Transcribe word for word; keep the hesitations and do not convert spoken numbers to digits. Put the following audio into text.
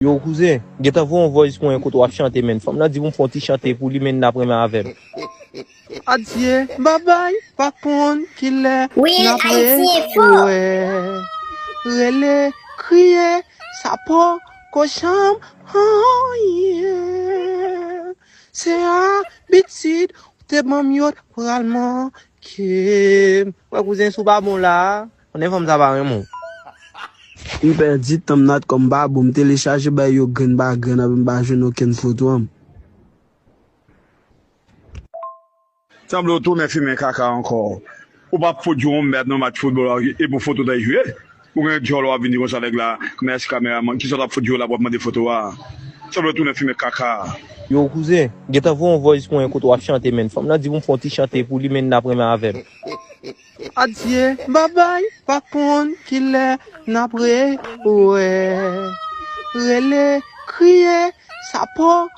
Yo, kouzen, gentan voye yon voice pou mwen kote w ap chante, menn. Fanm nan di pou m fè yon ti chante pou li, menn, n ap renmen avè l. Adye, babay, pa konn kilè n ap rewè. Rele, kriye, sa poko janm anyen. Se abitid ou te ban m yo t pral manke m. Wè, kouzen, si w pa bon la, konnen fanm sa pa renmen w. M pèdi tan m nan kòm babou, m telechaje bay yo grenn pa grenn, epi m pa jwenn okenn foto an. Sanble w tounen fimen kaka ankò. Ou p ap fout jwe yon mèd nan match foutbòl la, e pou foto w t al jwe. Ou gen djòl w ap vin di konsa nèg la, mèsi kameramann, kisa w t ap fout jwe la pou w ap mande foto a? Sanble w tounen fimen kaka. Yo, kouzen, gentan voye yon voice pou mwen kote w ap chante, menn. Fanm nan di pou m fè yon ti chante pou li, menn, n ap renmen avè l. Adye, babay, pa konn kilè n ap rewè. Rele, kriye, sa poko